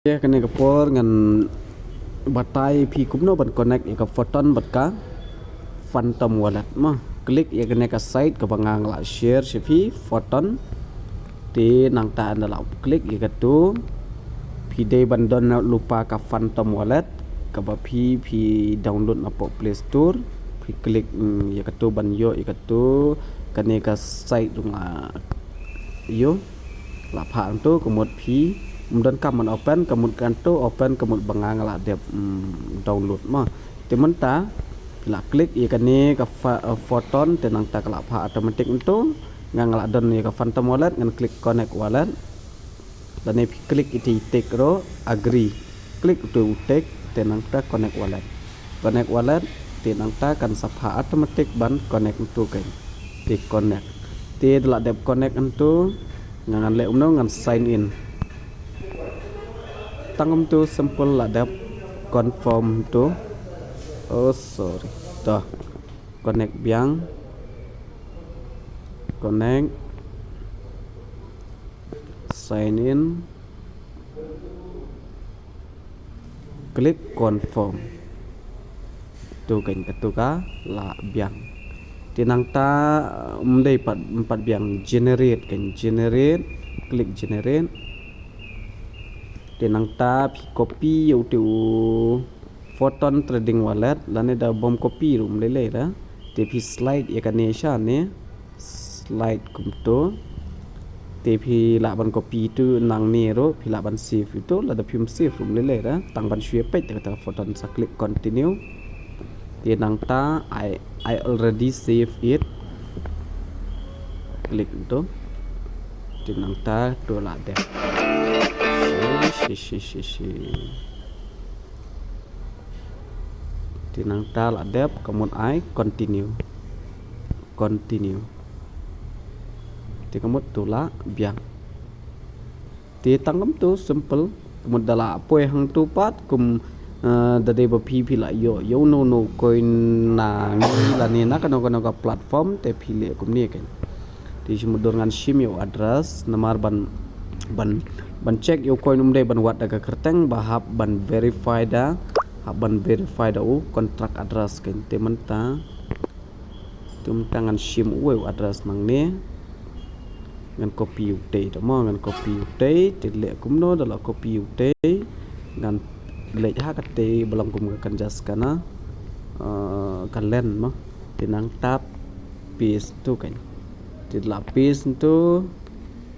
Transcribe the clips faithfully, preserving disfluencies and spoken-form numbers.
Ïa kane ka por ngan batai phi kumno ban connect ïa ka Photon bad ka Phantom Wallet mo. Click ïa kane ka site kaba nga la share sha phi, Photon. Te nangta ynda la click ïa katu, phi dei ban don lypa ka Phantom Wallet kaba phi phi download na poh Play Store. Phi click, mm, ïa katu ban ïoh ïa katu, kane ka site ruh nga ïoh la phah hangtu. Ka mut phi ym donkam ban open, ka mut kan tu open, ka mut ba nga nga la dep, mm, download mo. Te mynta phi la click ïa kane ka Pha-, uh, Photon, te nangta ka la phah automatic hangtu. Nga nga la don ïa ka Phantom Wallet, ngan click connect wallet. Lane phi click ïa tu i tick ruh, agree. Click ïa tu i tick, te nangta connect wallet. Connect wallet, te nangta kan sa phah automatic ban connect hangtu kan. Te connect. Te da la dep connect hangtu, nga ngan leh kumno, ngan sign in. Tang kumtu simple, la dep confirm hangtu. Oh, sorry. To. Connect biang. Connect. Sign in. Click confirm. Tu kan, katu ka la biang. Te nangta, um, dei pat, pat biang generate kan, generate. Click generate. Te nangta phi copy ïa utu u Photon Trading Wallet, lane da bym copy ruh ym lei lei da. Te phi slide ïa kane shane, slide kumtu. Te phi lah ban copy tu nangne ruh, phi lah ban save tu, lada phim save ruh ym lei lei da. Tang ban shu ïa peit da kata Photon, sa click continue. Te nangta I, I already save it. Click tu. Te nangta tu la dep. Shi, shi, shi, shi. Te nangta la dep, ka mut ai continue. Continue. Te ka mut tu la biang. Te tang kumtu simple. Ka mut da la poi hangtu pat kum, eh, da dei ba phi phi la ïoh ïa uno uno u coin na ngi lane na kano kano ka platform, te phi leh kumne kan. Te shu mutdur ngan shim ïa u address namar ban, ban, ban check ïa u coin um dei ban wad da ka kyrteng, ba hap ban verify da, hap ban verify da u contract address kan. Te mynta, te mynta ngan shim uwei u address nangne. Ngan copy utei da mo, ngan copy utei, te leh kumno da la copy utei. Ngan leh ha katei ba long kum ka kynja skana, eh, ka len mo. Te nangta paste tu kan. Te la paste tu,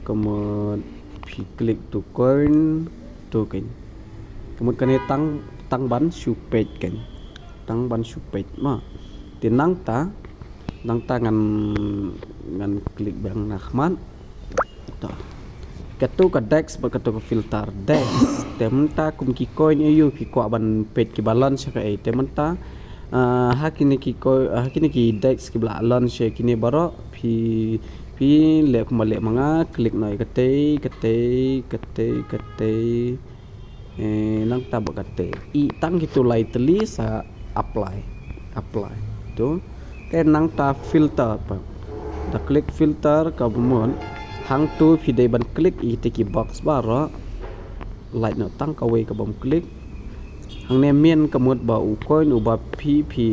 ka mut phi click tu coin tu kan. Ka mut kane tang, tang ban shu peit kan. Tang ban shu peit mo. Te nangta, nangta ngan, ngan click biang na khmat. To. Katu ka dex bad katu ka filter. Dex. Te mynta kum ki coin ïa u phi kwah ban peit kiba launch ha kaei. Te mynta, ah, ha kine ki coin, ah, ha kine ki dex kiba la launch ïa kine baroh phi, phi leh kumba leh ma nga, click noh ïa katei, katei, katei, katei. Eh, nangta ba katei. I tang kitu lai tylli sa apply. Apply. Tu. Te nangta filter pat. Da click filter ka mut. Hangtu phi dei ban click ïa kite ki box baroh. Lait noh tang kawei ka bym click. Hangne min ka mut ba u coin uba phi phi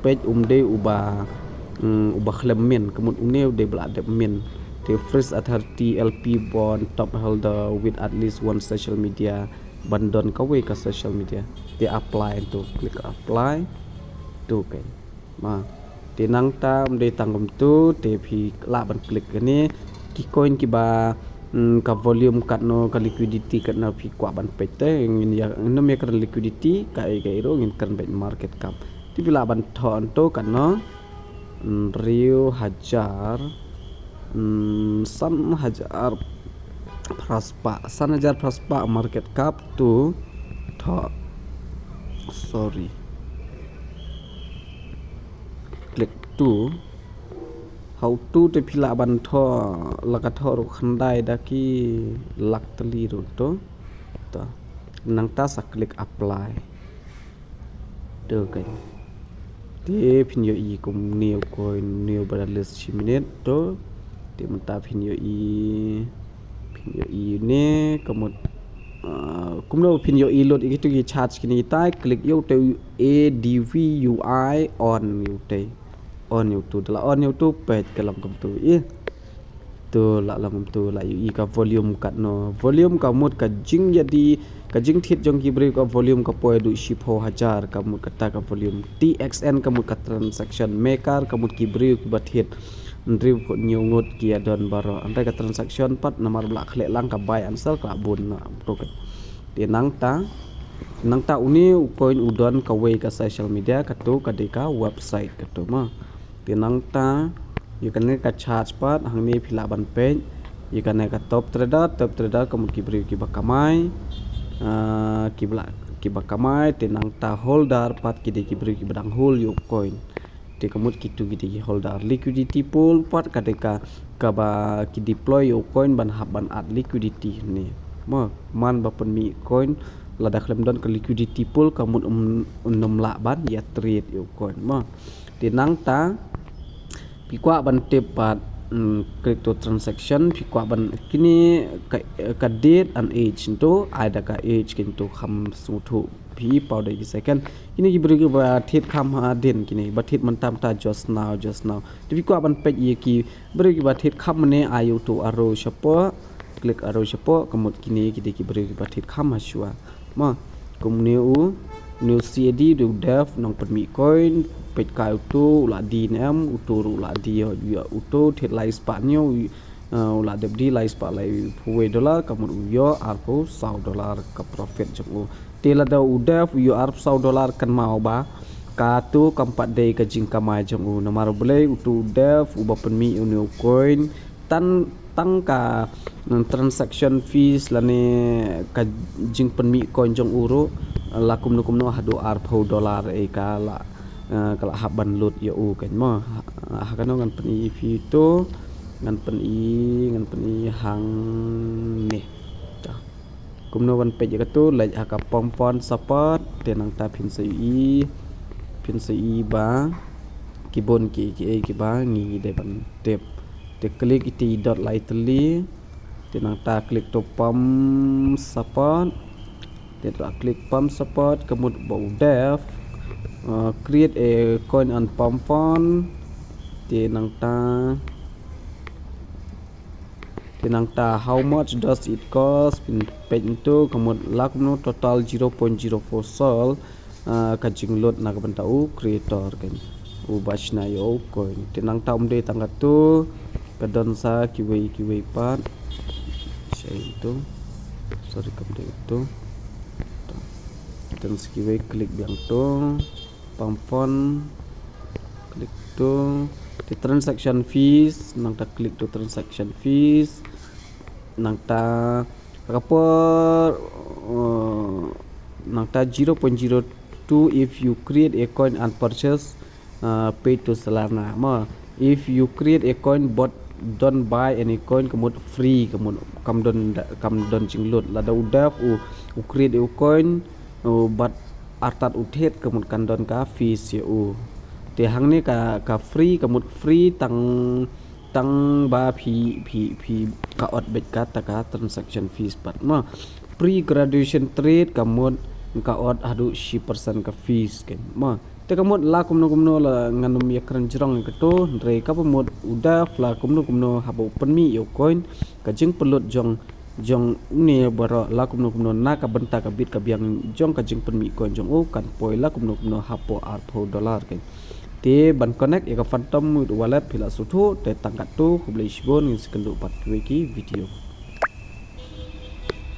peit um dei uba, mm, uba khlem min. Ka mut une u dei ba la dep min. Te Freeze Authority, L P bond, top holder with at least one social media. Ban don kawei ka social media. Te apply tu, click apply. Tu kan. Ma. Te nangta ym dei tang kumtu, te phi lah ban click kane. Ki coin kiba, mm, ka volume katno, ka liquidity katno phi kwah ban peit te. Ngin ïa, ngin ym ïa kren liquidity, kaei kaei ruh ngin kren beit market cap. Te phi lah ban thoh tu katno. Hynriew hajar, mm, san hajar phra spah, san hajar phra spah market cap tu thoh. Sorry. Click tu. Ha utu te phi lah ban thoh, la ka thoh ruh khyndai da ki lak tylli ruh tu. To. Nangta sa click apply. Tu kan. Te phin ïohi kum une u coin, une uba da list shi minit tu. Te mynta phin ïohi, phin ïohi une ka mut Kumno phin ïoh i lut ïa kitu ki charge kine, i tai click ïa utu A D V U I on ïa utu. On ïa utu, da la on ïa utu peit ka long kumtu i. Tu la long kumtu, la ïohi ka volume katno. Volume ka mut ka jingïadi, ka jingthied jong ki briew ka volume ka poi haduh shiphew hajar, ka mut kata ka volume. T X N ka mut ka transaction, maker ka mut ki briew kiba thied. Hynriew phew hynñiew ngut ki ïa don baroh. Hynrei ka transaction pat namar ba la khleh lang ka buy and sell ka la bun na tu ka. Te nangta, nangta une u coin u don kawei ka social media, katu ka dei ka website katu mo. Te nangta ïa kane ka charge pat hangne phi lah ban peit. Ïa kane ka top trader, top trader ka mut ki briew kiba kamai. Ah, kiba la, kiba kamai, te nangta holder pat ki dei ki briew kiba dang hold ïa u coin. Te ka mut kitu ki dei ki holder. Liquidity pool pat ka dei ka, kaba ki deploy ïa u coin ban hap ban add liquidity ne. Mo, man ba pynmih coin lada khlem don ka liquidity pool ka mut um, um nym lah ban ïa trade ïa u coin mo. Te nangta phi kwah ban tip pat, mm, crypto transaction, phi kwah ban kine ka, ka date and age nto, ai da ka age kine to kham sngewthuh phi paw da ki second. Kine ki briew kiba thied kham hadien, kine ba thied mynta mynta, just now, just now. Te phi kwah ban peit ïa ki briew kiba thied kham mynne, ai utu arrow shapoh, click arrow shapoh, ka mut kine ki dei ki briew kiba thied kham ha shuwa. Mo, kumne u, une u C A D, u Dev, nongpynmih coin, peit kai utu, u la die ne em, utu ruh u la die, ïa utu, thied lai spah hynñiew, u, eh, u la dep die lai spah laiphew wei dollar, ka mut u ïoh arphew saw dollar ka profit jong u. Te lada u Dev u ïoh arphew saw dollar, kynmaw ba katu kam pat dei ka jingkamai jong u. Namar balei? Utu u Dev uba pynmih une u coin, tang, tang ka, mm, transaction fees lane ka jingpynmih coin jong u ruh la kumno kumno haduh arphew dollar, eh, ka la, eh, ka la hap ban lut ïa u kan mo. Ha, ha kano ngan pyni ïa phi to, ngan pyni, ngan pyni hangne. Ta. Kumno ban peit ïa katu, leit ha ka pump fund support, te nangta phin sa ïohi, phin sa ïohi ba ki bun ki, ki, kiba ngi dei ban tip. Te click ïa i dot lai tylli, te nangta click to pump support, te to click pump support, ka mut ba u Dev, uh, create a coin and pump fund, te nangta Te nangta, how much does it cost? Phin peit nto, ka mut la kumno, total zero point zero four sol, ah, ka jinglut na ka bynta u creator kan. Uba shna ïa u coin. Te nangta um dei tang katu, ka don sa kiwei kiwei pat. Shai nto. Sorry, kam dei nto. Don sa kiwei, click biang to. Pump fund. Click to. Te transaction fees, nangta click to transaction fees. Nangta ka por, uh, nangta zero point zero two if you create a coin and purchase, uh, pay to Solana. Mo, if you create a coin but don't buy any coin, ka mut free, ka mut kam don, kam don jinglut. Lada u Dev u, u create u coin, u, but artat u thied, ka mut kan don ka fees ïa u. Te hangne ka, ka free, ka mut free tang, tang ba phi, phi, phi ka ot beit kata ka transaction fees pat mo. Pre-graduation trade ka mut ka ot haduh shi percent ka fees kan mo. Te ka mut la kumno kumno la ngan ym ïakren jrong ïa kato, hynrei kaba mut u Dev la kumno kumno haba u pynmih ïa u coin, ka jingpynlut jong jong une baroh la kumno kumno na ka bynta ka bit ka biang jong ka jingpynmih coin jong u kan poi la kumno kumno hapoh arphew dollar kan. Te ban connect ïa ka Phantom Wallet phi la sngewthuh, te tang katto, khublei shibun, ngin sa ïakynduh pat kiwei ki video.